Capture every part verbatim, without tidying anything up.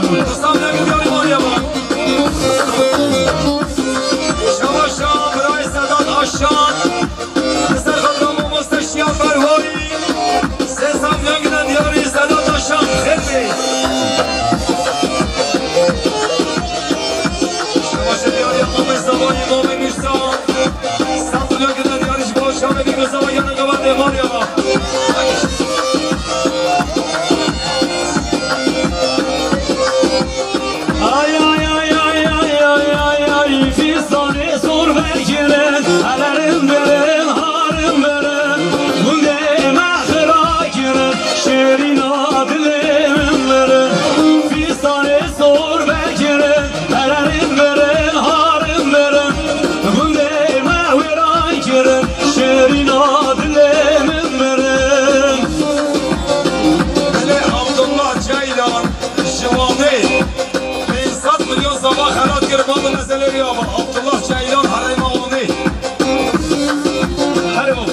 Dostan, ne gidiyor var ya bak. Şavaşa, Bray Sedat Aşan. Ser xatir mamoste Şiya Berwarî. Sê sed milyon giden diyarî Sedat Aşan. Xêr bê. Şebaşê diyarî Mamê Zava, Mamê Musa. Sed milyon giden diyarî ji bo şanê bî Zava yanê gava dêvar ya. Ay, ay, ay, ay, ay, ay, ay, ay, fîstanê zor bergirin, helerin birin, harin birin, gundê me xira kirin, şêrîna dilê min birin. Fîstanê zor bergirin, helerin birin, harin birin, gundê me wêran kirin, şêrîna dilê min birin. Belê Abdullah Ceylan. Ji Wanê pênc sed milyon zava xelat kir, mal û mezelê wî ava. Abdullah Ceylan, herêma Wanê. Herêma.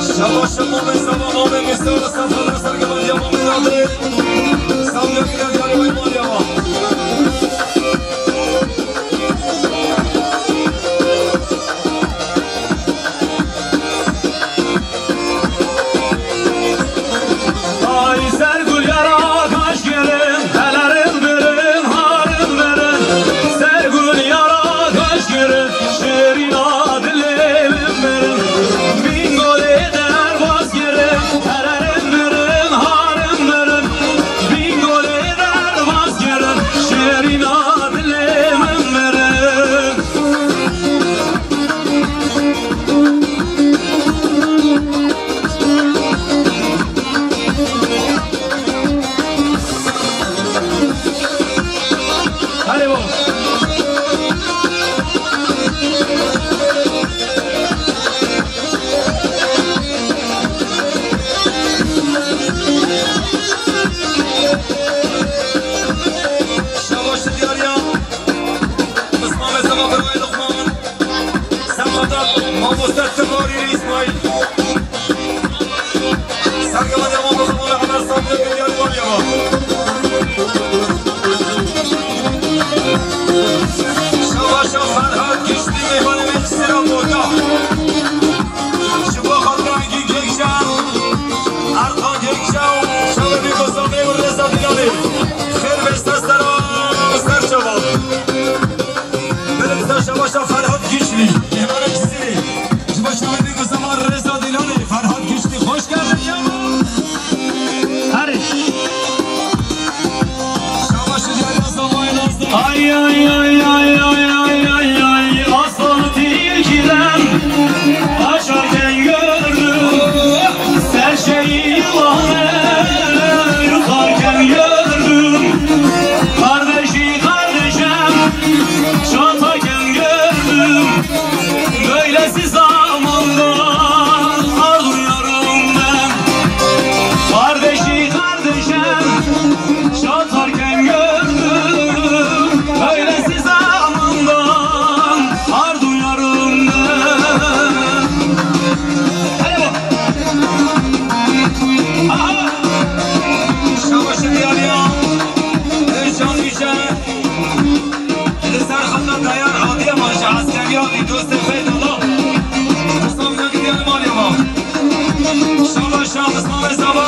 Şebaşa Mamê Zava, Mamê Musa, Mustafa Nasir, Gavadiya Mamê Nadir. Samiya Gülendiyarê wê malê ava. Ay ser gul yara kaş girin, helerin birin, harin birin. Ser gul yara kaş girin, şêrîna dilê min birin. Bingolê derbas girin, helerin birin, harin birin. Bingolê derbas girin, şêrîna dilê min birin. Hadi baba. Şabaş diyar ya. Bismillah, Zava, Birayê Luqman. Sen Xatar, mamoste Timarî Îsmaîl. Sergeva devam o zaman Ömer Sabri Gülyer var ya. Şavaşa Ferhat Güçlü meyvanê me sira borda. Ji bo xatirangî Gökçe, Erkan Gökçe, şevê bî Mustafa û Reza Dilanê. Xêr ve sestera, ser çavan. Belediye Şebaşa Ferhat Güçlü. Emanet Siri. Şebaşa Ferhat Güçlü, hoş geldin ya. Hadi. Şebaşa Diyarbakır zamanı lazım. Ay, ay, ay, ay, ay, ay, ay, ay, ay. Aslanı tilkiden kaçarken gördüm. Serçeyi yılanı yutarken gördüm. Kardeşi kardeşe çatarken gördüm. Böylesi zamanda ar duyarım ben. Kardeşi kardeşe çatarken gördüm. Böylesi zamanda ar duyarım ben. Hadi bak. Aha! Şabaşın diyarı ya. Özcan Yüce. Li ser xeta dayar Adiyaman ji eskeriya dî dostê xwe dala. Xusam ne gidiyan malê ma. Şaba şah xisma me zava.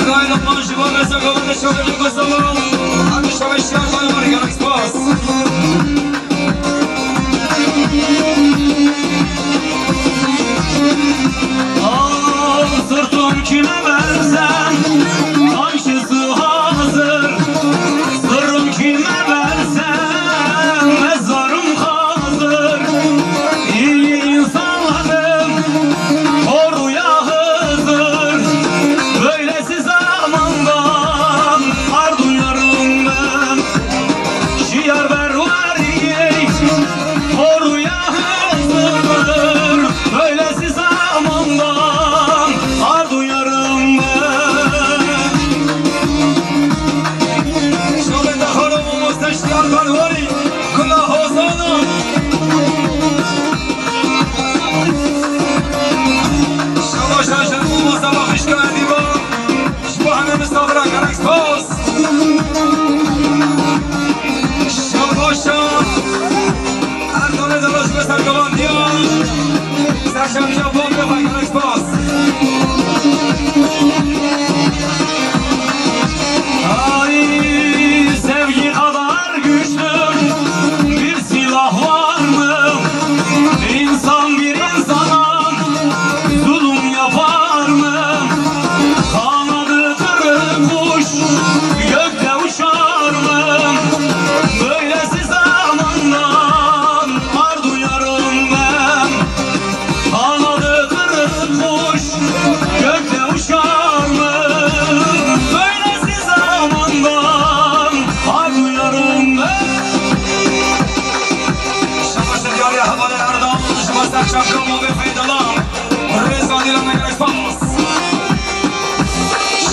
Ray Lokman ji bo me zava ne şobe ne gozava. Hadi şobe şiyan malê ma, gelek spas. Al sırtım kime versen, kamçısı hazır. Sırrım kime versen, mezarım hazır. İyi insanların koruya hazır. Böyle zamandan ar duyarım ben. Şiyar berwariye koruya hazır. Böylesi zamandan ar duyarım ben. Şöyle de hanım olmazsa şiyar berwari kula hozana. Şaba şaşan olmazsa bakışka divan. Ji bo hemî misafiran gelek spas. Çemca bol bir bak, Alex Boss. Ay, sevgi kadar güçlü bir silah var mı? İnsan bir insana zulüm yapar mı? Kanadı kırık kuş gökte uçar mı? Böylesi zamandan ar duyarım ben. Kanadı kırık kuş gökte uçar mı? Böylesi zamandan ar duyarım ben. Şabaş diyarê hevalê Erdal, ji bo serçavka mavê Feydalan. Rêza dîlan, Alex Boss.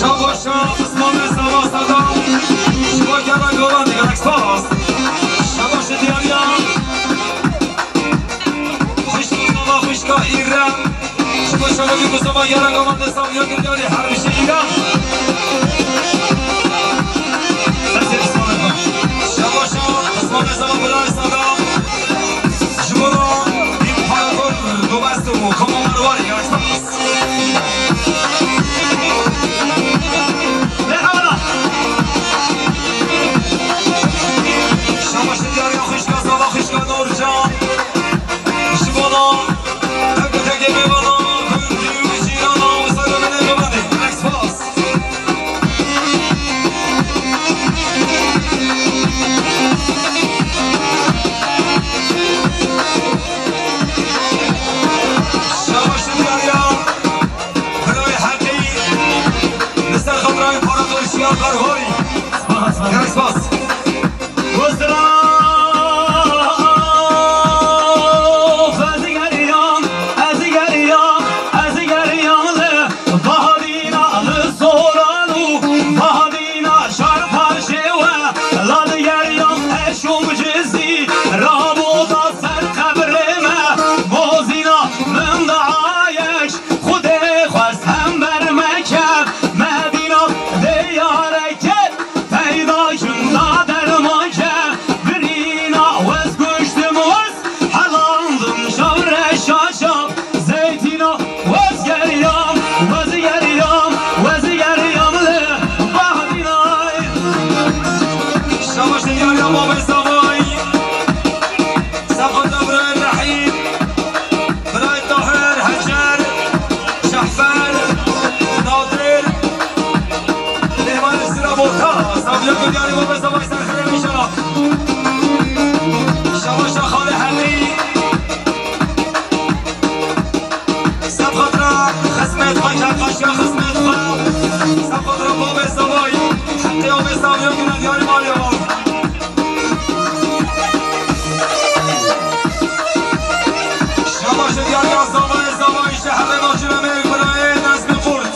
Şabaş Osmanê Zava Sedam, ji bo gera Govan, Alex Boss. Şabaş diyariya. Xwişka Zava, xwişka Îrem. Ji bo şerefî ku Zava gera Govan de saviya gundiyarê her bişî Îrem. Sesê Osmanê xwe. Şabaş Osmanê Zava, birayê Sedam. Ji bo împarator Gobez û Koma Marwarê, Alex Boss. Şabaş diyariya xwişka Zava, xwişka Nurcan. Ji bona tek bi tekê mêvana, gundî û cîrana û serê min ê Govan de. Alex Boss. Şabaş diyariya. Birayê Heqî, li ser xatira împarator Şiyar Berwarî. Spas, spas. Gelek spas. Of, ez geriyam, ez geriyam, ez geriyam li Bahadîna, li Soran û Bahadîna çar parçê we, la digeriyam eşûm cizî, rabota ser qebrê me, mozîna min da yek. Xwedê xwest hember me ket Medîna, dê yare ket peyda kim da derman ke. Birîna wez kuştim wez helandim şav reşa şav. Zeytîna wez geriyam, wez geriyam, wez geriyam li Bahdînay. Şabaş diyariya babê Zavay. Sefqeta birayê Rehîm. Birayê Tahir, Hecer, Cehfer, Nadir, Lêmanê Sira Bota, saviya gundiyarê babê Zavay ser xêrê inşallah. Şabaşa xalê Heqî. Sefqatra xizmet xwe, kerpaşiya xizmet xwe. Sefqatra babê Zavay, Heqî abê saviya gundiyarê malê wan. Şabaş diyariya Zavayê Zavayî ji herê navçîna me birayê Nezmî Qurt.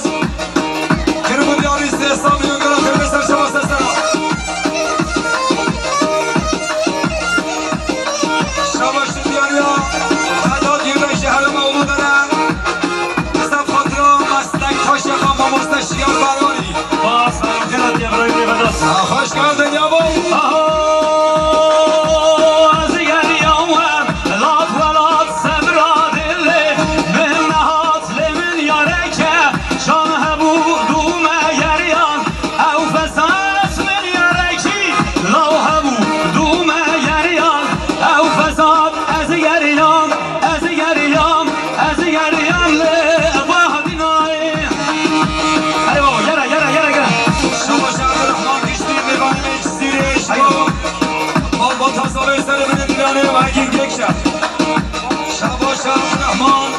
Kiribû diyarî sê saviya gera kiribê ser şabaş sesera. Şabaş diyariya Vedat Yirek ji herê Mewlûdere. Sefqatra meslektaşê xwe mamoste Şiyar Berwarî. Spas, Ercan Atiye, Ibrahim Bey, Vedat. Ha, hoş geldin yabo. Aho, ez geriyam we, lat welat sebra dilê min nehat lê min yareke, can hebû dûme geriyan, ew fesat min yarekî, law hebû dûme geriyan, ew fesat ez geriyam. Ez geriyam, ez geriyam li Bahdînayê. Erê baba, gere, gere, gere, gere. Şabaş Abdurrahman Giştî, mêvanê me Cizîrê, ji bo malbata Zavê serê min ê dîlanê û Egîn Gökçe. Şabaş Abdurrahman,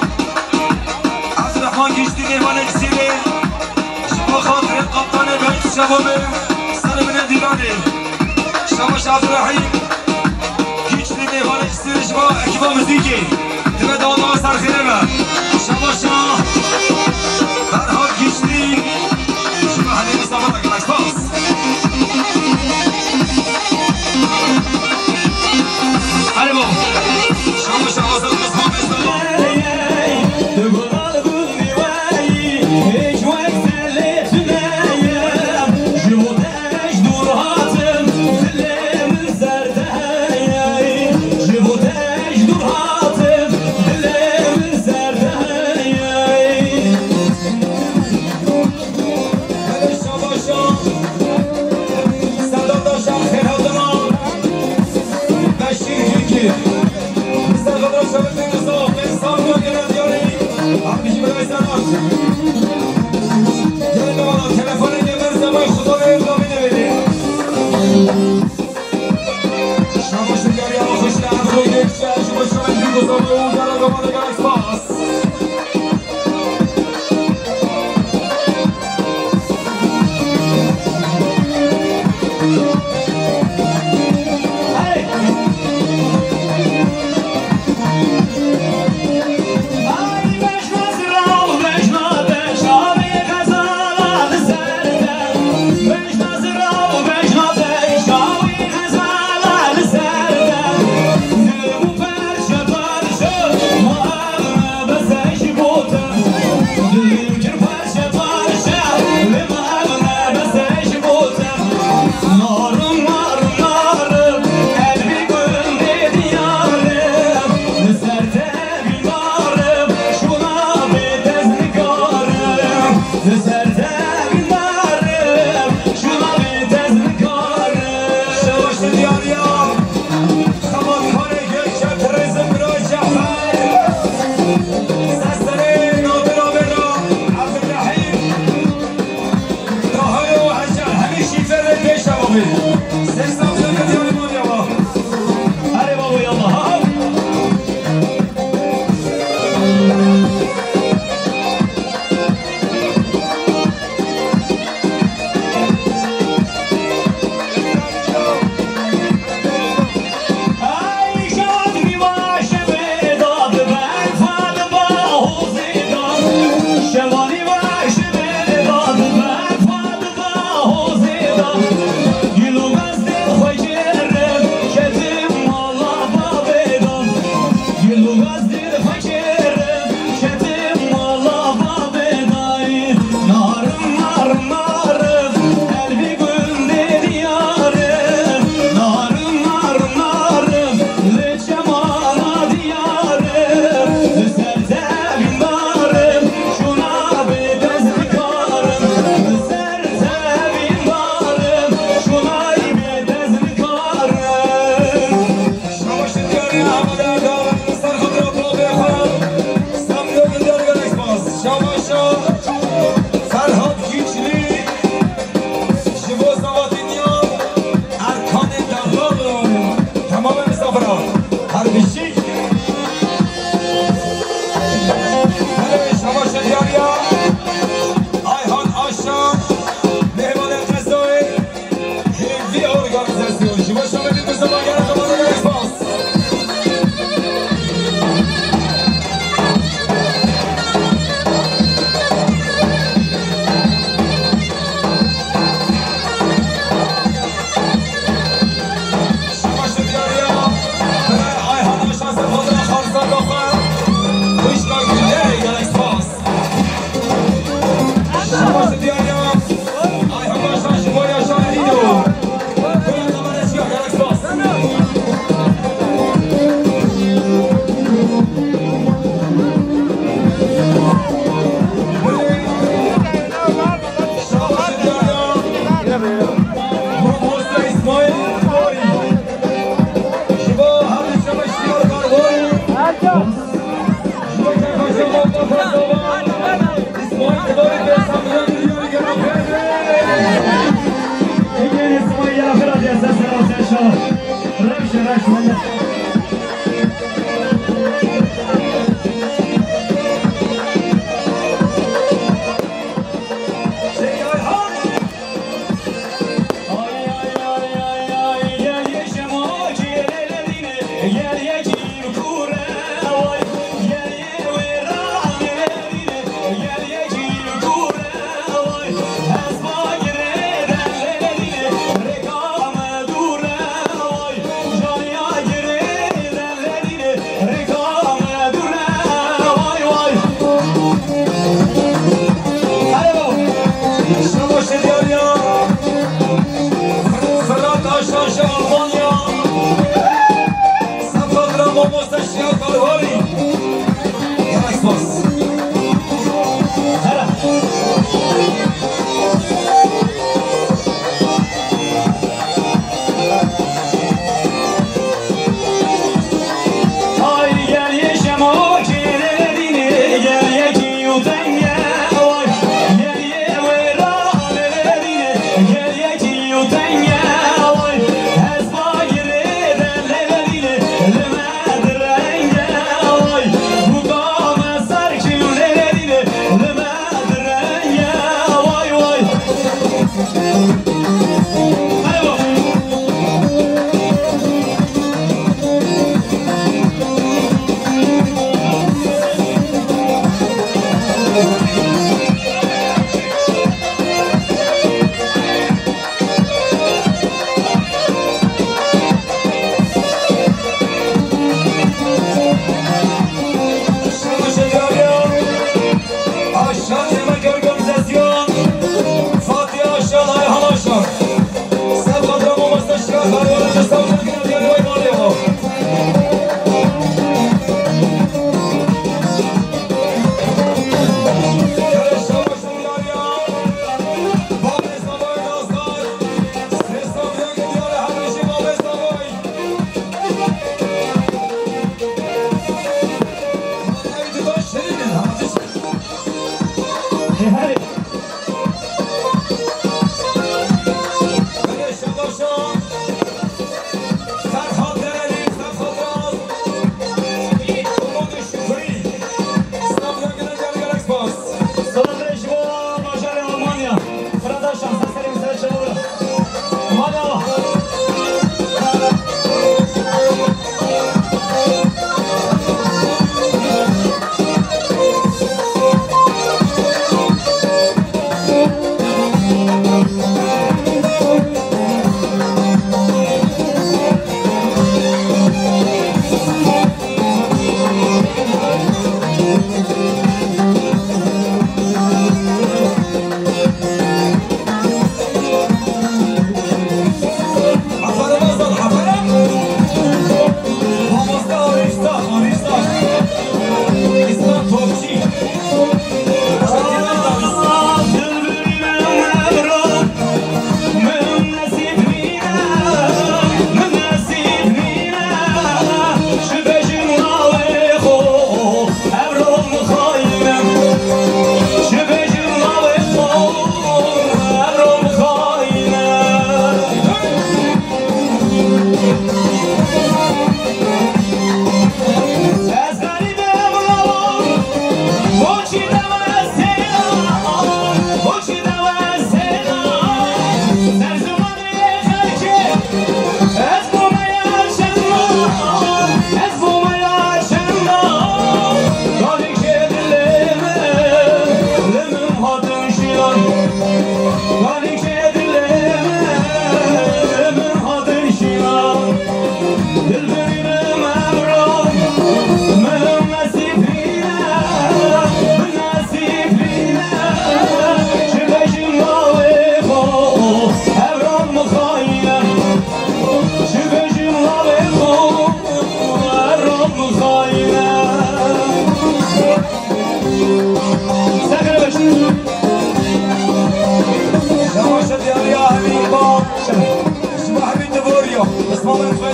Abdurrahman Giştî, mêvanê Cizîrê, ji bo xatirê kaptanê Beyt Şebabê serê min ê dîlanê. Şabaş Abdurrahîm. Güçlü mêvanê Cizîrê ji bo ekiba muzîkê. Divê dawama ser xêrê be. Şabaşa Ferhat Güçlü ji bo Helî Mustafa da gelek spas. Hadi baba. Şabaşa Azad Osman Mustafa. Şabaş diyar ya, xweş geldin, xweş geldin. Şabaş diyar ya, xweş geldin. Şabaş diyar ya. Xebatkarê Gökçe Turizm Bira Cafer. Seserê Nadir Abêra Abdurrahim. Dahayo Heca hemî şîfer ve pêş de bavê. Sesna bira diyarê ma diya va. Erê bavo yallah. Ha, ha. Şabaş diyarê Ehmed Erdal, ser xatir bavê xwe, Samî diyar gelek spas. Şabaşa Ferhat Güçlü, ji bo Sabatîniya Erkanê Delal, temamê misafira. Her bijî. Belê, şabaş diyar ya. Ayhan Aşa, mêvanê qezayê. Hêvî organîzasyon. Ji bo şovenê ku ziman gelek, gelek spas. Şabaş diyar ya. Bira Ayhan Aşa ser xatir Xalisa Doxa. Xwişka Güllerê gelek spas. Şabaş diyar ya. Ay, hembaşan ji bo Yaşar Dîdo. Bira Tabareşiya gelek spas. Şabaş diyar ya. Mamoste İsmail Kori. Ji bo her du şabaş diyar Kori. Şabaş diyar ya. Fırat Aşağı Almanya. Saf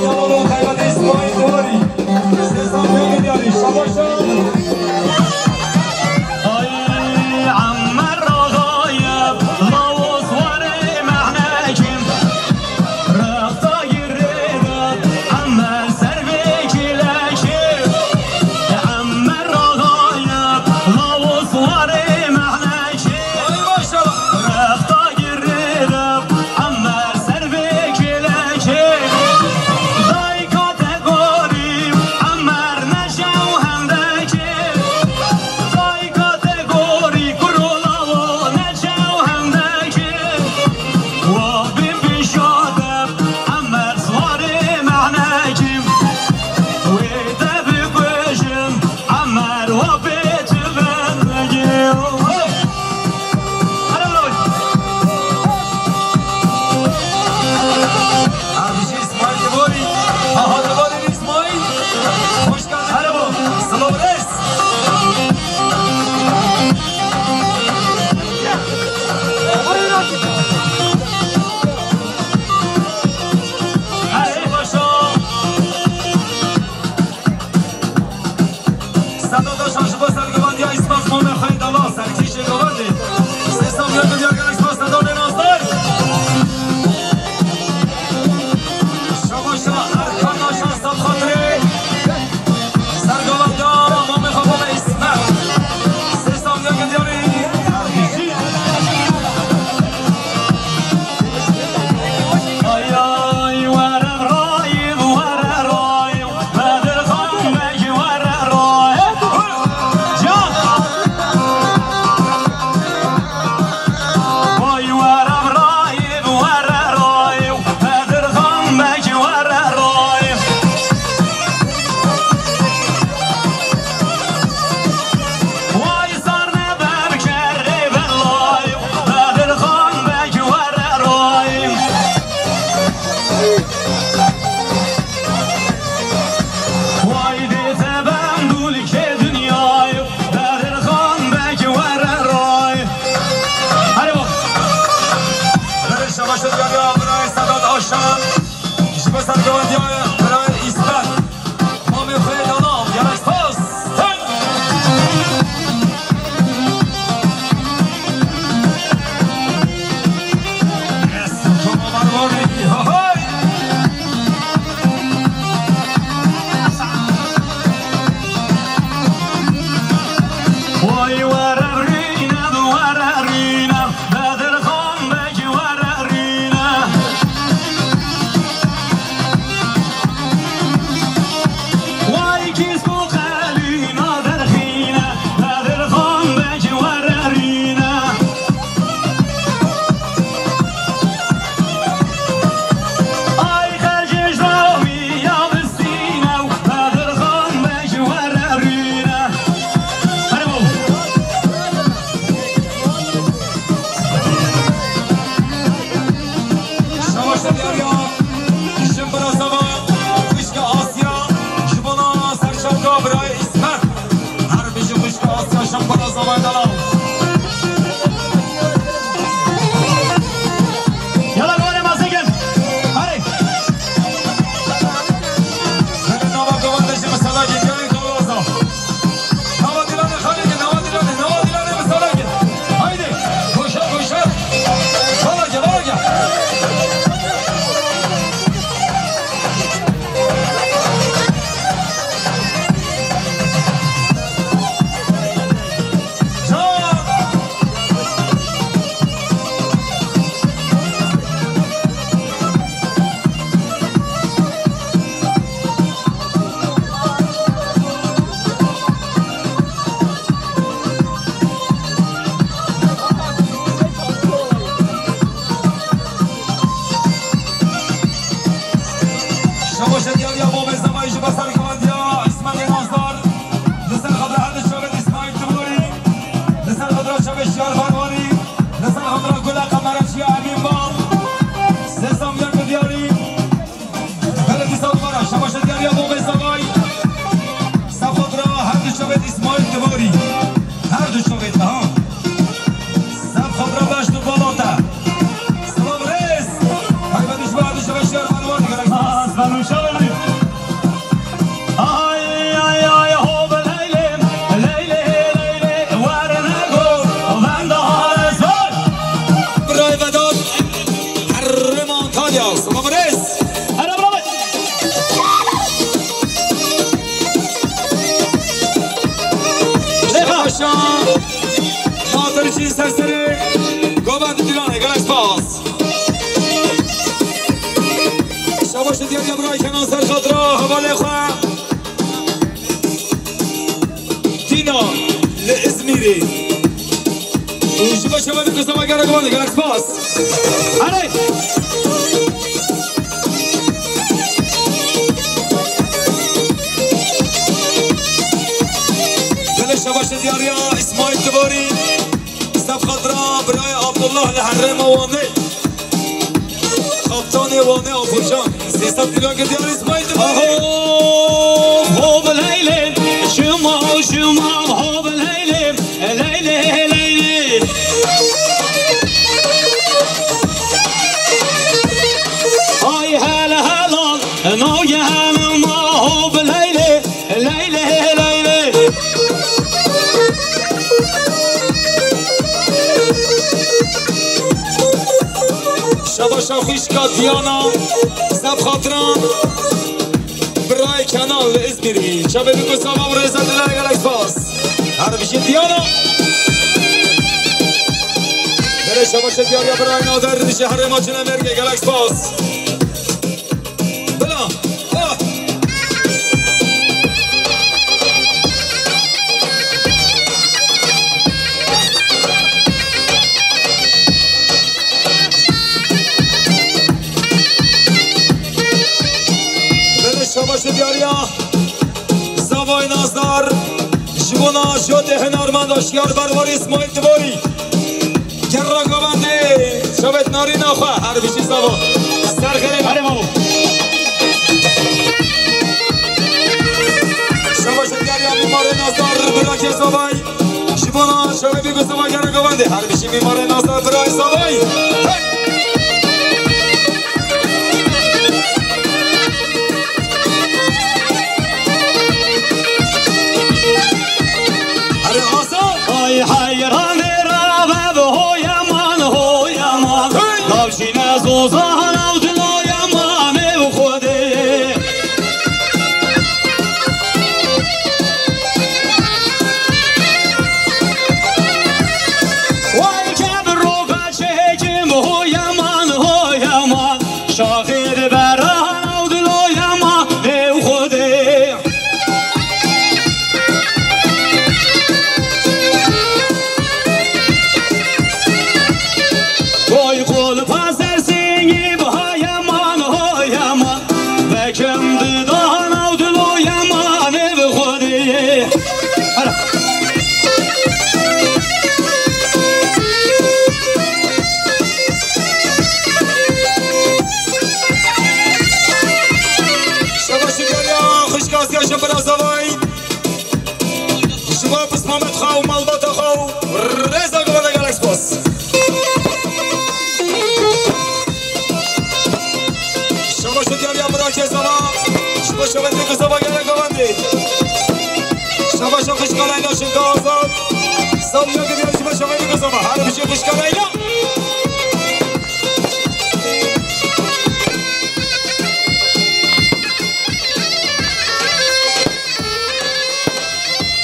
Oğlum, Xeybet İsmail Divarî. Sê saniye gidiyor. Şabaşa. Ay, Emmer Ağayê, Lawos warê mehnekim. Rexta girêda, Emmer ser vê kilekê. Emmer Ağayê, Lawos warê mehnekim. Ay, maşallah. Rexta girêda, Emmer ser vê kilekê. Dayka te gorî, Emmer neşe û hendekê. Dayka te gorî, kuro lawo neşe û hendekê. Wa bin bin şade, Emmer swarê mehnekî. Wê te bikujim, Emmer wa pê tu bendegî. Hadi bakalım. Abi, İsmail Divarî. Aha, Divarî İsmail. Hoş geldin. Merhaba. Slow Race. Hadi başla. Seda Daşan ji bo sergivandiya Îsmet Mamê xwe yê dala, serkêşê govendê. Sê saniye milyar gelek spas Seda Dênazdar. Şabaşa Erkan Daşan Sedxatirê. Sergivandiya Mamê xwe Mamê Îsmet. Sê saniye milyarê. Ay, ay, were rayim, were rayim. Bedirxan Beg were rayê. Can! Vay were rayê, were rayê. Bedirxan Beg were rayê. Vay sar nebe bi kerrê belayê. Bedirxan Beg were rayê. Way dê te bendûlikê dinyayê, Bedirxan Beg were rayê. Hadi bak. Berê şabaşa diyariya birayê Sedat Aşan. Ji bo sergivandiya birayê Îsmet. Mamê xwe yê dala, gelek spas. Vay were rîne, were rîne, Bedirxan Beg were rîne. Vay kîsko qelîna derxîne, Bedirxan Beg were rîne. Ay xercê ji damiya bistîne û Bedirxan Beg were rîne. Hadi baba. Şabaşa diyariya, ji Birazava, xwişka Asya, ji bona serşewka birayê Îsmet. Her bijî xwişka Asya, ji Birazava delal. Yala, gole mazekin. Hadi. Hadi nava govende ji mesela geliyor, Birazava. Nava Dilanê xalê ke, nava Dilanê, nava Dilanê misalê ke. Haydi, koşa, koşa. Vala gel, vala gel. Can. Şabaşa diyariya bo mezavayî ji bo sergivandiya Îsmetê Nazdar. Li ser xatira her du çavên Îsmaîl Divorî. Li ser xatira çavê Şiyar Ferwanî. Li ser xatira Gula Qemera Çiya Emîn Bal. Sê saniye bi diyarî. Beledî Sawdwara, şabaşa diyariya bo mezavayî. Ser xatira her du çavên Îsmaîl Divorî. Her du çavên, ha. Ser xatira beşt û balata. Silav rêz. Taybet ji bo her du çavên Şiyar Ferwanî gerek. Spas. Şa, Nadir Cîn Serserê, Govend Dîlanê, gelek spas. Şabaş diyar ya birayê Kenan ser xatira hevalê xwe. Dîna li Îzmîrê. Û ji bo şeva dikir seba gelek Govendê, gelek spas. Erê! Belê şabaş diyar ya Îsmaîl Divarî. Seb xatira birayê Abdullah li herêma Wanê. Kaptanê Wanê Apocan. Sê sed milyon girdiya Îsmaîl Divarî. Aho, ho bi Leylê, şima, şima, ho bi Leylê, Leylê, Leylê. Ay hele helal, no yenim, ho bi Leylê, Leylê, Leylê. Şabaşa xwişka Diyana, seb xatiran birayê Kenan li Îzmîrî. Çavê biko sava û rêza dilê gelek spas. Her bijî Diyana. Belê şabaşa diyar ya birayê Nadir ji herêma Cinemergê, gelek spas. Bila. Ah. Belê şabaş diyar ya. Zavay Nazdar. Ji bona jotê hunermenda şiyar berwarî Îsmaîl Divarî. Gerra Govendê, şevêt narîna xwe, her bijî zava. Ser xêrê. Erê mamo. Şeva ji diyar ya Mîmarê Nazdar, bira Kerzavay. Ji bona şevê bî bi zava Gerra Govendê, her bijî Mîmarê Nazdar, bira Zavay. Hey! Erê Hasan. Ay heyranê rabe bi hoyaman, hoyaman. Hey! Navşîne zozan ew diloyaman ew Xwedê. Way ke bi roka çêkim hoyaman, hoyaman. Şaxê di beran ew diloyaman ew Xwedê. Koy xwe li paser singî bi hayeman, hoyeman. Vekim didan ew dilo yemanê bi Xwedê. Hera. Şabaş digeriya xwişka Asiya ji bira zavayî. Ji bo pismamê xwe û malbata xwe û rêza gavana gelek spas. Şabaş û diyariya bira Kezava. Ji bo şevendê Kezava gelek gavandê. Şabaş û xişka Leyla Şinka Azad. Sawiya gidiyor ji bo şevendê Kezava. Her bir şey xişka Leyla.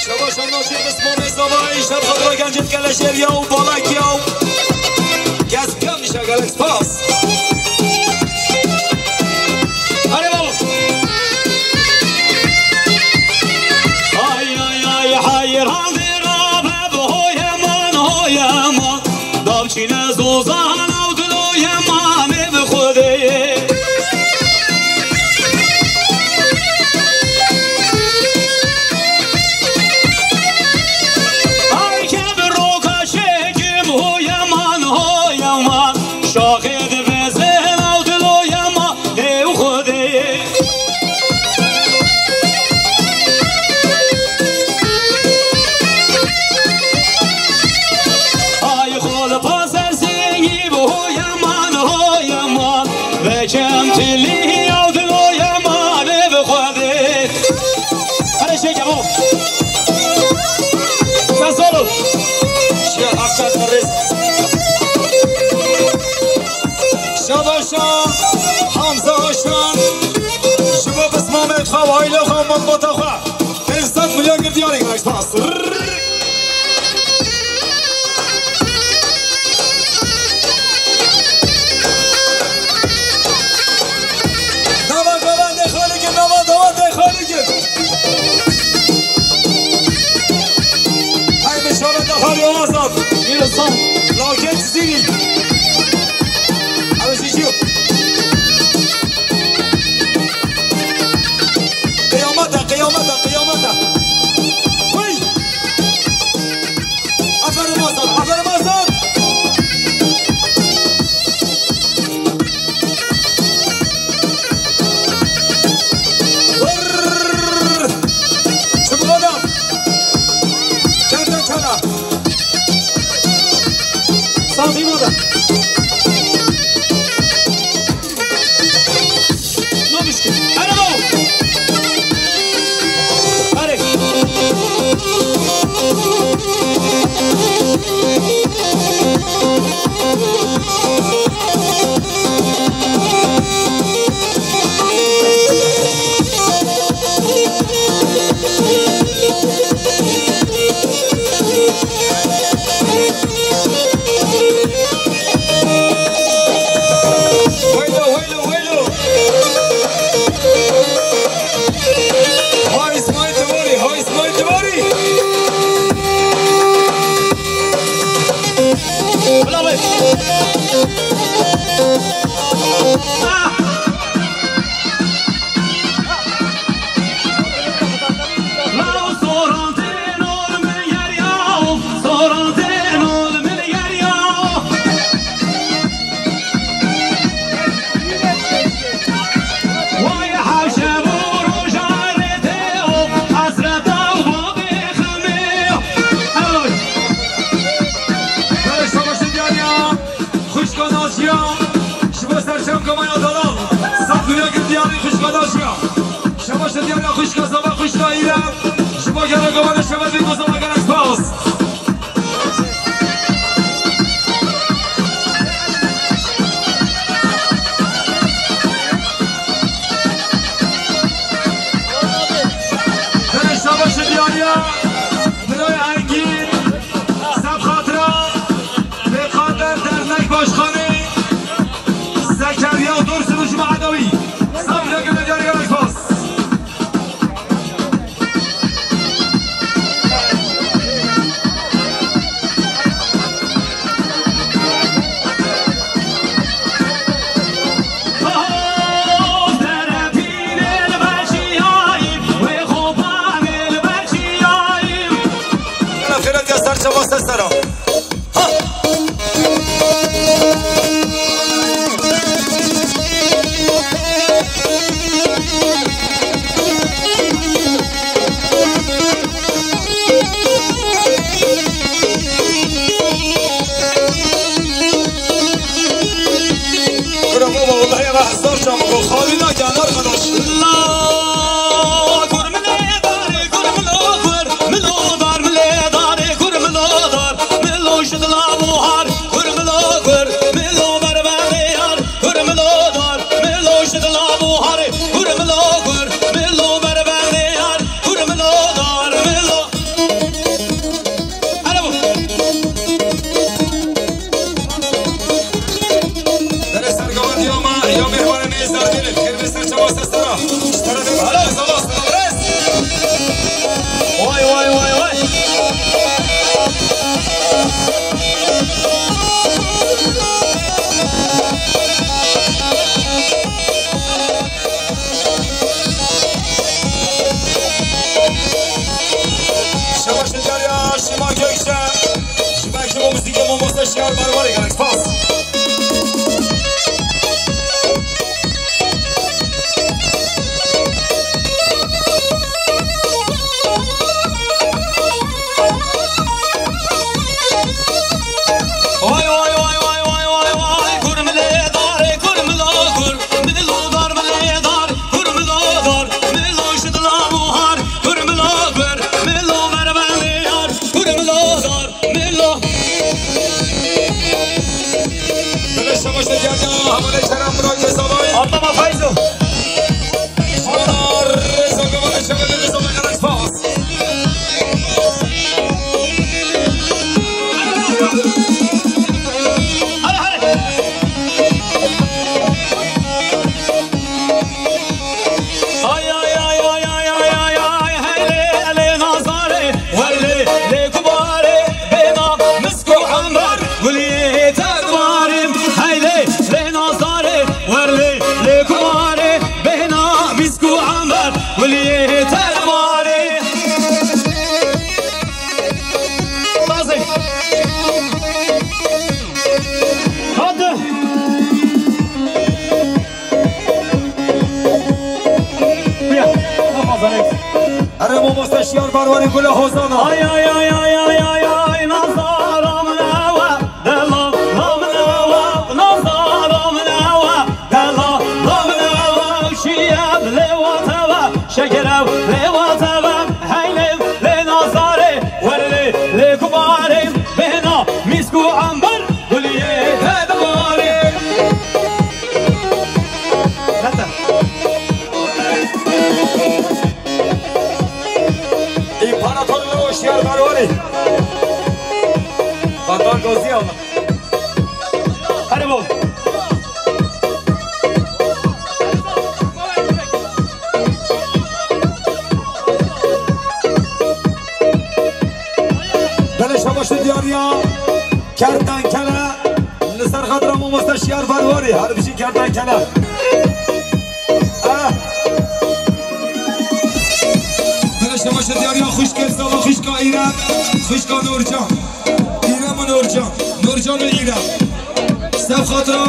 Şabaş Naşîr Bismamê Zavayî, ji xatira gencên Keleşêriya û Balakiya û Kespiyan dişe gelek spas. Hadi baba. Ay, ay, ay, hayran dera be, hoy aman, hoy aman. Davçîne zozan ew dilo yemanê bi Xwedê. Ay ke bi roka çêkim ho yeman, ho yeman. Şaxê dibezin ew dilo yemanê bi Xwedê. Ay xwe li paser singî bi ho yeman, ho yeman. Vekem tilî ew dilo yemanê bi Xwedê. Hadi şeker o. Sen solo. Şiya Aktaş Rêz. Şabaşa Hamza Aşan. Ji bo pismamê xwe û aîlê xwe û malbata xwe. Pênc sed milyon girdiya gelek spas. Rrrr. Çava sesera. Ha! Bravo, vallahi ya hesar çamı bu. Halina canar kadaş. La, kurmile dar, kurmilo kur, milo dar, mile dar, kurmilo dar, milo şidla buhar, kurmilo kur, milo berbere yar, kurmilo dar, milo şidla buhar, kurmilo kur, milo berbere yar, kurmilo dar, milo. Hele bu. Dere sergavan diyama, ya mehmanê nêzdar gelin. Kerbe ser çava sesera. Ji terefê Alo. Sava sesera. Vay, vay, vay, vay. Şebaş Diyaria, Şima Gökçe. Şima ki bu müzik, bu müzik, Şiar Barbarê, gelek spas. Vay, vay, vay, vay, vay, vay, vay. Kur mile dare, kur milo kur. Milo dar mile dar, kur milo dar. Milo şidla buhar, kur milo kur. Milo mervende yar, kur milo dar. Milo. Bele şabaş de geldi. Havale Kerem Burak Gezavay. Atlama Feyzo. Bana Reza Gavale Şabaş de Gavale Aras Fas. Hadi, hadi. Ay, ay, ay, hey, lê, lê, nazarê, wer lê, lê, kubarê, bêna, misk û ember, guliyê te dibarê. Hey, lê, lê, nazarê, wer lê, lê, kubarê, bêna, misk û ember, guliyê te dibarê. Razê. Hadi. Bia, Ramazan, evet. Erê mamoste Şiyar Barwarî Gule Hozana. Ay, ay, ay, nazara min ewe, dela, la min ewe, nazara min ewe, dela, la min ewe, şiyem lê wa teve, şekerev lê wa teve, heylê lê nazarê, werê lê kubarê, bêhna mîsk û ember, guliyê te dibarê. Nete. İmparatorluğu Şiyar Barwarî. Bandar Gazi Allah. Hadi bol. Belê şabaşê diyariya kertenkele. Li ser xatira mamoste Şiyar Barwarî, her bijî kertenkele. Ah. Belê şabaşê diyariya xwişkê Sava, xwişka Îrem, xwişka Nurcan. Îrem û Nurcan, Nurcan û Îrem. Ser xatira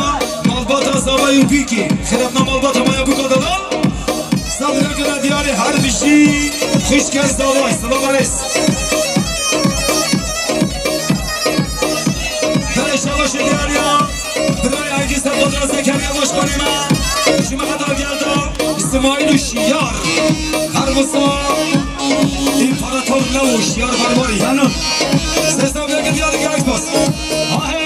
malbata Zavay û Bîkî. Xêratna malbata me ya Bûka Delal. Ser xatira diyarê her bijî xwişkê Zavay. Selam rêz. Belê şabaşê diyariya. Birayê Engîz Tevadira Zekeriya Başkanê me, ji me heta gelda Îsmaîl û Şiyar. Her wisa împarator ne û Şiyar Barbarî. Sesna veke diyar gelek spas. Ahê,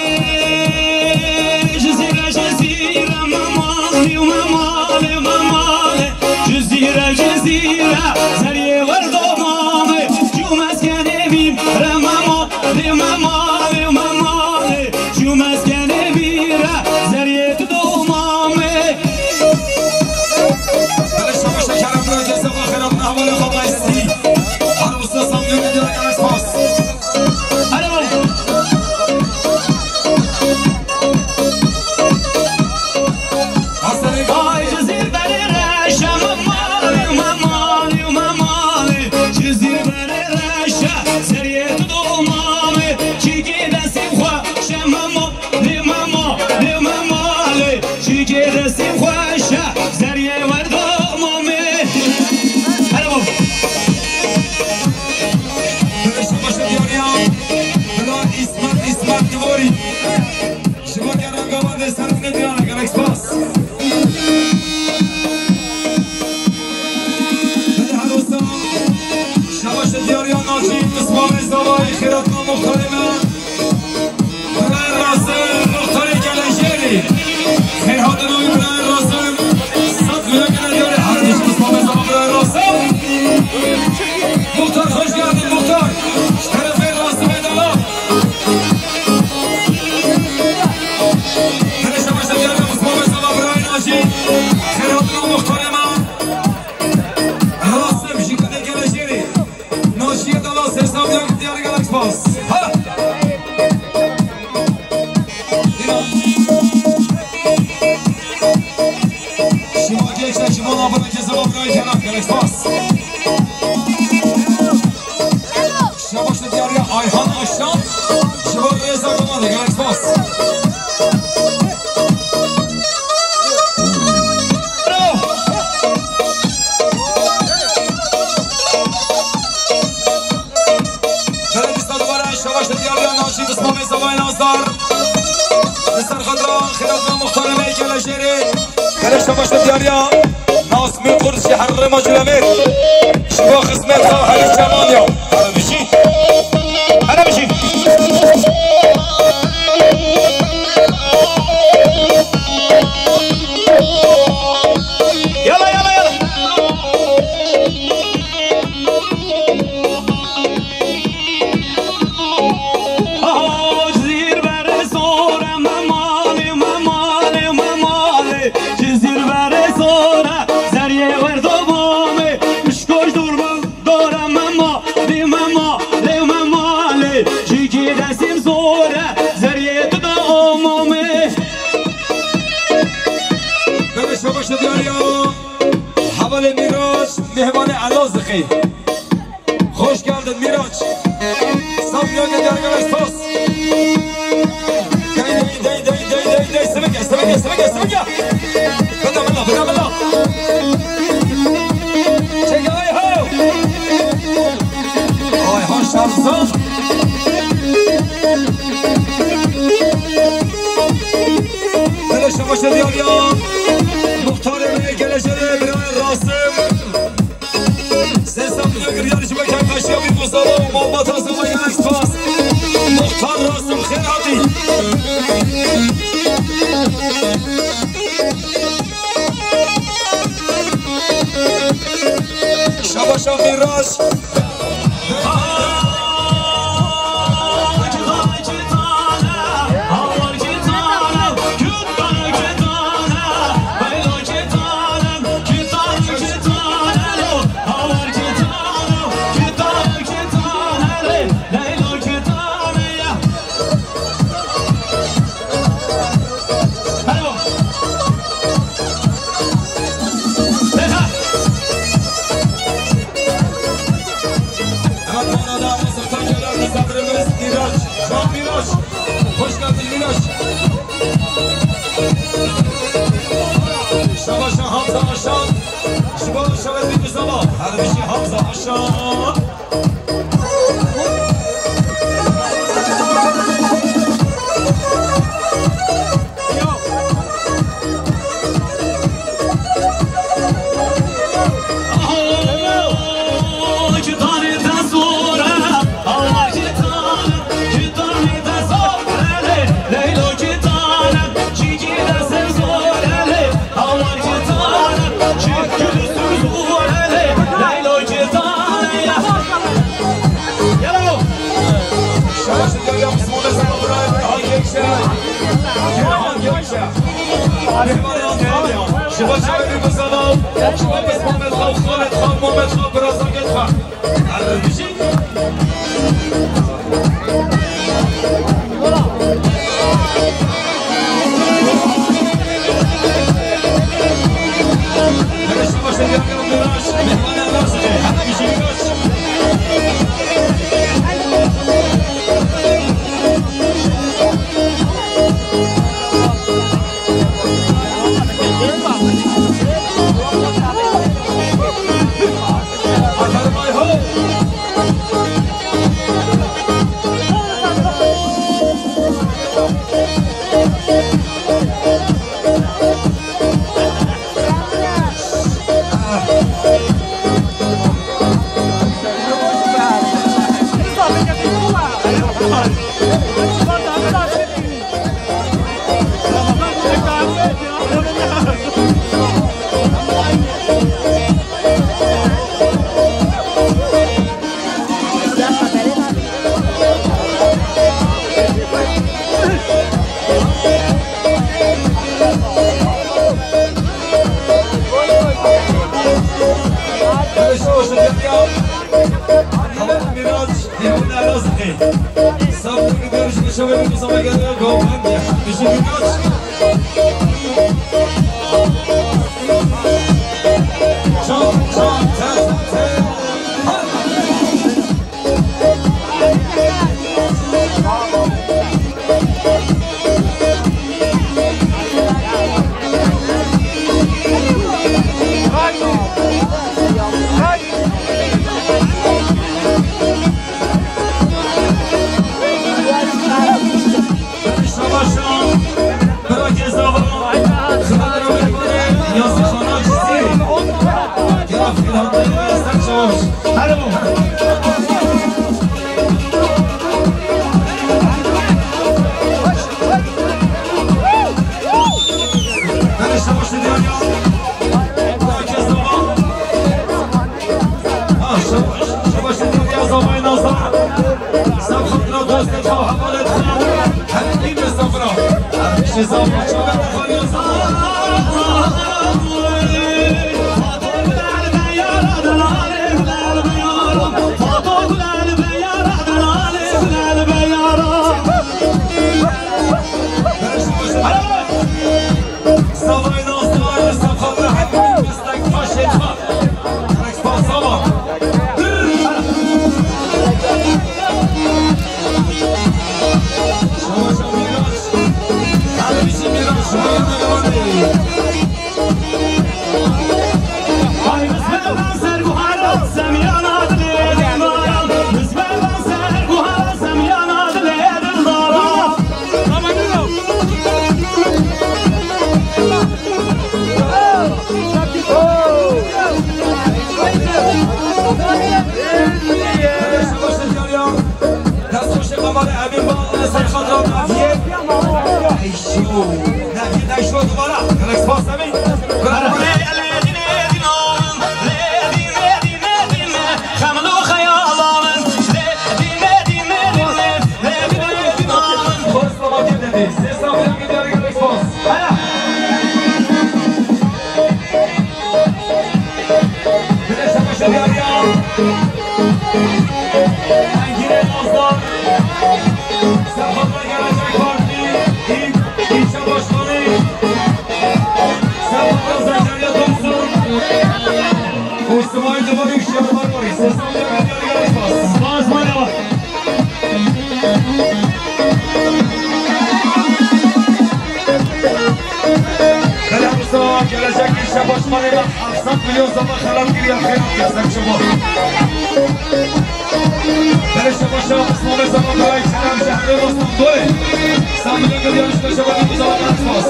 Cizîre, Cizîre, memalî û memalê, memalê. Cizîre, Cizîre, zeriyê werdo mamê. Cû meskenê mîm, re memo. Lê me malê, me malê, jû meskenê bîre, zeriyê tu domamê. Belê şabaşa kerem bira geze xwe xêrat ne hevalê xwe mayistî. Her usta samyonê dira gelek spas. Alo. Ay Cizîr berê reşe, me malê, me malê, me malê. Cizîr berê reşe, zeriyê tu domamê. Zavayê xêratna muxtarê me. Birayê Rasim, muxtarê Gelejêrê. Xêr hatin wî birayê Rasim. Sed milyon gele diyarê her dîş Mustafa Zava birayê Rasim. Muxtar, hoş geldin muxtar. Şerefê Rasimê dela. Hele şabaş diyarê Mustafa Zava birayê Nacî. Xêr hatin muxtarê me. Rasim, jî gundê Gelejêrê. Naciye Dala sesna biyan diyar gelek spas. Ha! Şima gençler, şima nabana kezaba biray gelek gelek spas. Şabaş diyar ya Ayhan Aşlan. Şima reza gama de gelek spas. Xelal dîsa dubare şabaş diyariya Naci Bismamê Zavayê Nazdar. Li ser xwe dira xêratna muxtarê me Gelejêrê. Gelek şabaş diyariya Nazmî Qurs ji Herrêma Culemêr. Ji bo xizmeta herî çeman ya. Hele bijî. Hele bijî. Yala, yala, yala. Aha, ji zîr berê sor e, me malê, me malê, me malê. Ji zîr berê sor e, zeriyê werdo bamê. Mişko ji dor min dor e, me malê, me malê, me malê. Ji kê destêm sor e, zeriyê tu da amamê. Bebe şabaş diyar ya. Hevalê Mîraç, mêvanê Elazığê. Hoş geldin Mîraç. Sap ya gel gel gel spas. Dey dey dey dey dey dey dey, simike simike simike simike. Bida bida bida bida. Çek ay ho. Ay ha şarjı. Hele şabaş diyar ya. Muxtarê me Gelejêrê, birayê Rasim. Sê sed milyon giryar ji me kevkaşiya Mîrmustafa û malbata Zava gelek spas. Muxtar Rasim xêr hatî. Şabaşa Mîraç. Katmana da Mısır'dan gelen misafirimiz Miraç. Can Miraç. Hoş geldin Miraç. Şabaşa Hamza Aşan. Şiba şabaş bir sabah. Her bir şey Hamza Aşan. Şoş diya. Miraç, Hêvon Elazığê. Sabır gidiyor, şimdi şöyle bir zaman geldi. Gomen diye. Bizi Miraç. Çal, çal, çal, çal. Savaşan, bira Gezava, Xidra Mekbare, Yazıxana Cizîrî. Gela Fîlhatayê Esen Çavuş. Hadi bu. Bira Savaş Diyarya, bira Gezava. Ha, şab-, şabaş diye zamayı nazar. Sab xatira dostê xwe, hevalê xwe. Her kim safra. Her kişi safra. Çabe xwe yazar. Zavay nazar, sab xatira her kim destek paşê xwe. Dest xweş e diyariya. Dest xweş e Qamar Emîn ba ser xatira Naviyê. Eyşo. Naviyê Eyşo dubara. Gelek spas Emîn. Bravo. Spas, Qamar Emîn, gelek spas. Hadi. Bire savaşa diyar ya. Engin Elazığ. Sefada Gelecek Parti. İl, ilçe başkanı. Sefada Zekeriya Dursun. İsmail Duvar Yükşehir var. Sesini duyar, duyar, duyar. Spas, merhaba. Belê Musa, gelecek ilçe başkanı da hevsed milyon zaman xelat giriyor, xelat kesin çubuğu. Belê şebaşa, Osmanlı zaman kolay, Kerem şehri, Osman Dore. Sen milyon giriyor, işte şebaşa, bu zaman atmaz.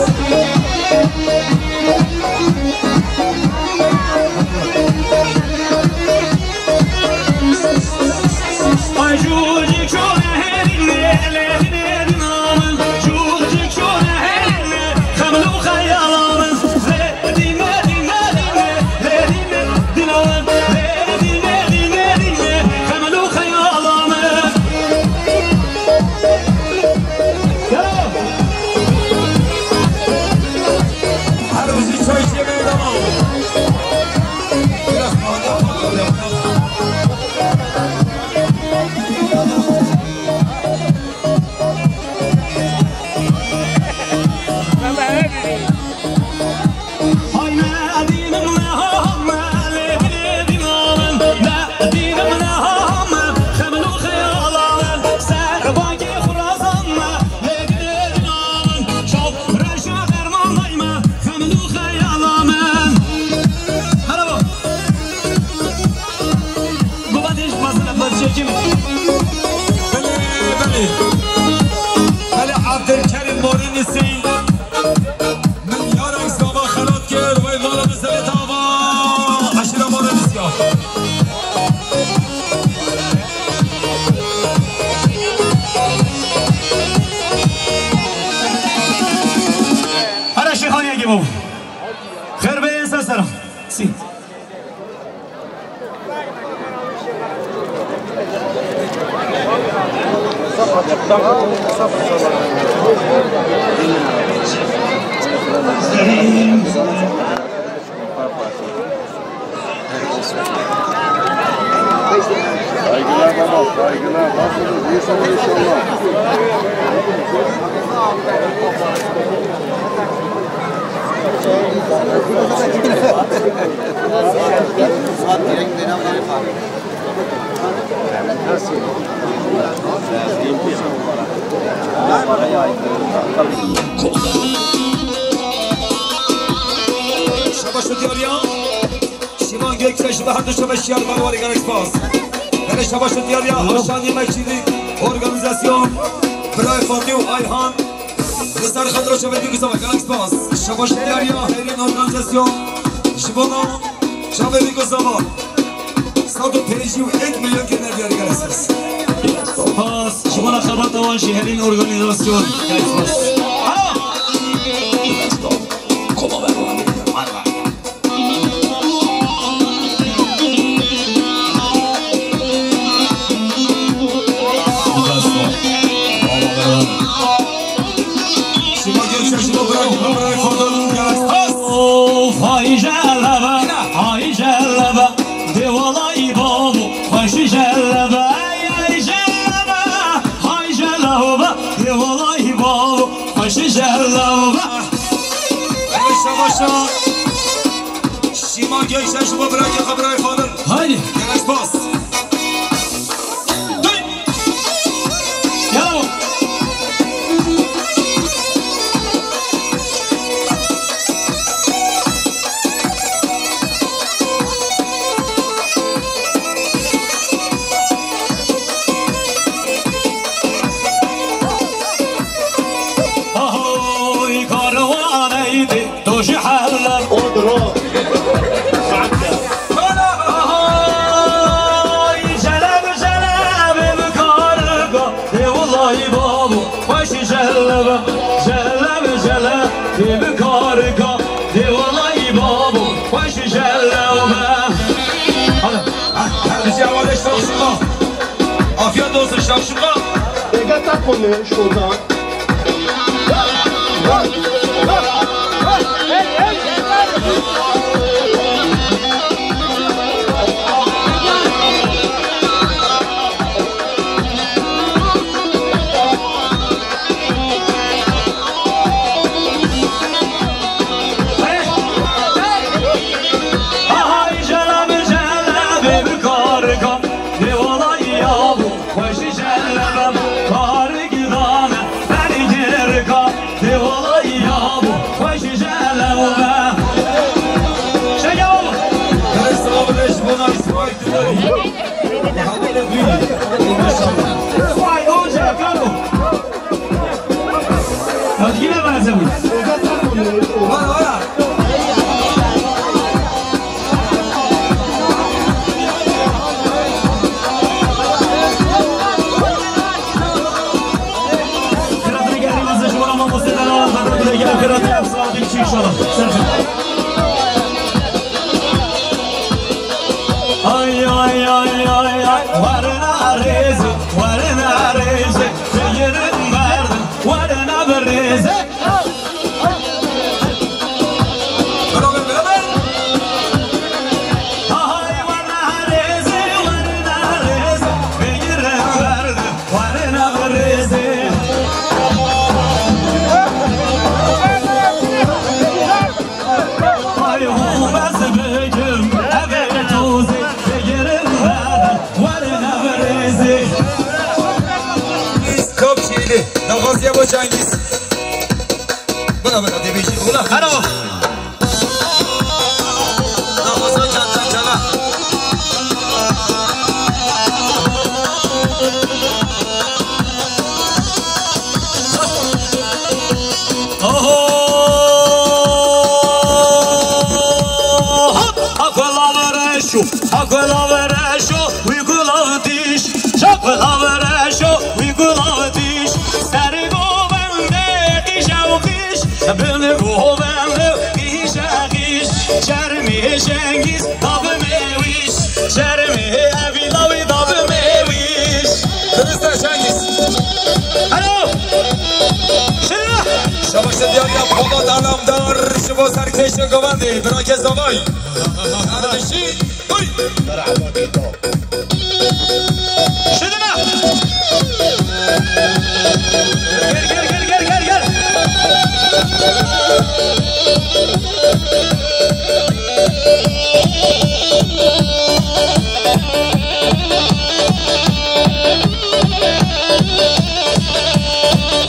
Baba, dêj bazı laflar çekim. Belê, belê. Belê Abdülkerim Morinisi. Min yarek zava xelat kir, wey mala min zevê tava. Aşira Morinisi ya. Ara Şêxaniyekê bû. Xêr bê, ser sera. Sî. Saygılar baba, saygılar. Nasılsınız? İyisiniz inşallah. Şabaş û diyariya. Şivan Gökçe, ji bo her du şabaş şiyar barwarê, gelek spas. Gelek şabaş û diyariya. Aşan Yemekçilik Organizasyon. Birayê Fatih û Ayhan. Li ser xatir şevê Bîk û Zava, gelek spas. Şabaş û diyariya Hêrîn Organizasyon. Ji bona çavê Bîk û Zava. Sed û pêncî û yek milyon kirine diyar, gelek spas. Spas. Ji bona xebata wan jî Hêrîn Organizasyon. Gelek spas. Alo! Koma berwan. Of, hay jelebe, hay jelebe, de walay babo, xweş jelebe, ay, ay, jelebe, hay jelebe, de walay babo, xweş jelebe. Şabaşa. Şîma Gökçe ji bo birakê xwe, birayê Fadil. Haydi. Gelek spas. Hey! Yaw! Ahoy, karwaneydi. Tu ji helan odro. Ay, jeleb, jeleb, bi karga, de wulay babo, xweş jeleb, jeleb, jeleb, bi karga, de wulay babo, xweş jeleb. Hadi, her bir şey havada şapşuka. Afiyet olsun şapşuka. Ega takole şoda. Aha, jela bi jela bi karga. Dê walay ya bû, xweş jelebem, kar gidane, bergirka. Dê walay ya bû, xweş jelebem. Şeyo! Her sağ ol, eş bona İsmail Tunay. Vay, o cevap. Hadi yine malzeme. Var, var. Kıratını geldi, masajı var ama bu sefer alan kadar bile gel, kıratı yapsın, aldık için inşallah. Sen Ay, ay, ay, ay, ay, warna rêzê, warna rêzê, xeyrin berdim, warna bi rêzê. Ahay, warna rêzê, warna rêzê, xeyrin berdim, warna bi rêzê. Ay, hû bes bikim, evê tozê, bigirin verdim, werin ev rêzê. Cengiz Kapçili, daxwaziya bo Cengiz. Bira, bira, dê bêjî. Ula, hero. Daxwaza çanta çala. Oho! Hop! Akula vereşo, akula vereşo, wî gulav diş. Çakula vereşo, wî gulav diş. Serê govende qîj ew qîj, bin govende qîj e qîj. Şermê Şengîz, da bi me wîş. Şermê evî lawê, da bi me wîş. Durust e Şengîz. Alo. Şira. Şabaş diyariya Polat Alamdar, ji bo serkêşê govendê, birake zavay. Kardeşi. Şidina! Gel, gel, gel, gel, gel, gel!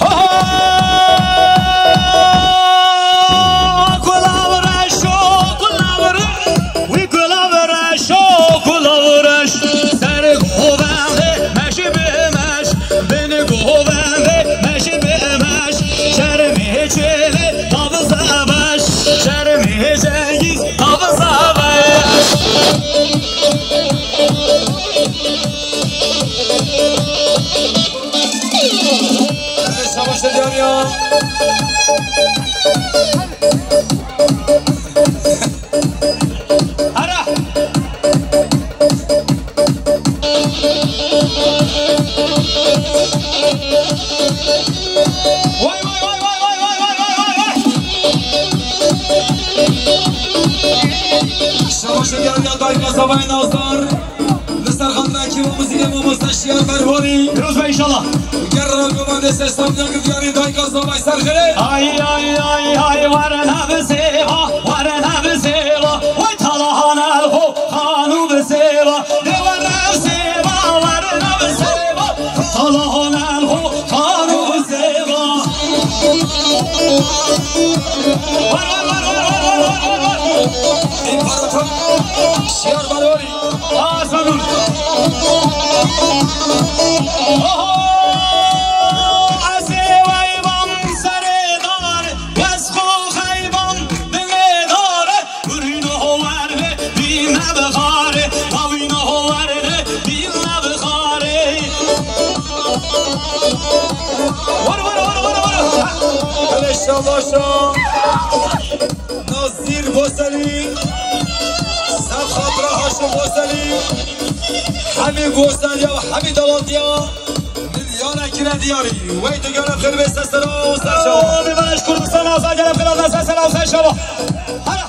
Ho, ho! Gulav reş o, gulav reş. Wî gulav reş o, gulav reş. Ser govendê meş bi meş, bin govendê meş bi meş. Şermê çêlê tavize beş, şermê cengîz tavize beş. Savaşta cariya. Ara! Vay, vay, vay! Şabaşa geldi Dayka Zavay Nazar. Li ser xatirê kî û muzîkê mamoste Şiyar Berwarî. Pîroz be înşallah. Ger ragova dê sestan diyar diyarî Dayka Zavay Serxirê. Ay, ay, ay, ay, were nebi zêva, were nebi zêva. Way Talahan el xo, xanû bi zêva. Dê were nebi zêva, were nebi zêva. Talahan el xo, xanû bi zêva. War, war, war. Împarator Şiyar Berwarî. Aa, Sanur. Oho! Ez ê weybam serê dar, ez xo xeybam dilê dar. Hurîno ho werde bîne bixare, tawîno ho werde bîne bixare. War, war, war, war, war. Hele şabaşa. Nazîr Boselî, sed xatira Haşim Boselî, hemî Boselî ya, hemî dawetiya, milyonekî re diyarî. Wey tu gere xêr bê, ser sera û ser şeva. Abi baş Kurdistan azad gere xêr, ser sera û ser şeva. Hara.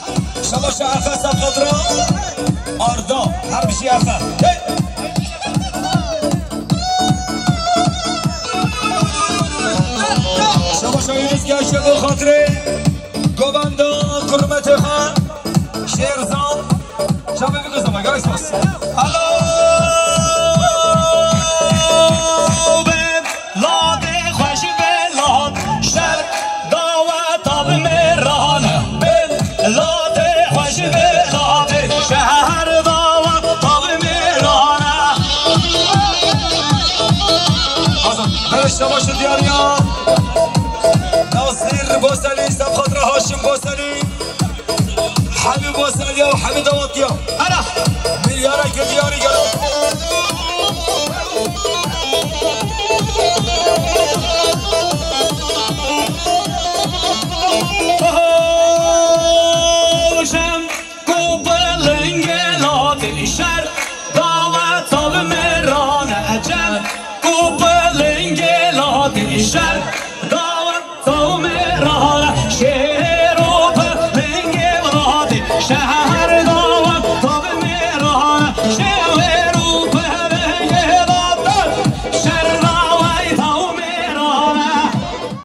Şeva şerefe sed xatira Arda, her bir şey efe. Hey. Şeva şerefe sed xatira. Govenda kurmetê xwe, Şêrzan, çavê bigozama, gelek spas. Alo, be ladê xweş be lad, şer daweta bi mêran. Be ladê xweş be ladê, şer daweta bi mêran. Azad, berê şebaşê diyariya. Nazîr Boselî, sed xatira Haşim Boselî. Hemî Boselî ya, hemî dawetiya. Hera. Milyara girdiyarî gelo. Oho, şem ku bi lingê latê şer, daweta bi mêran e cem, ku bi lingê latê şer.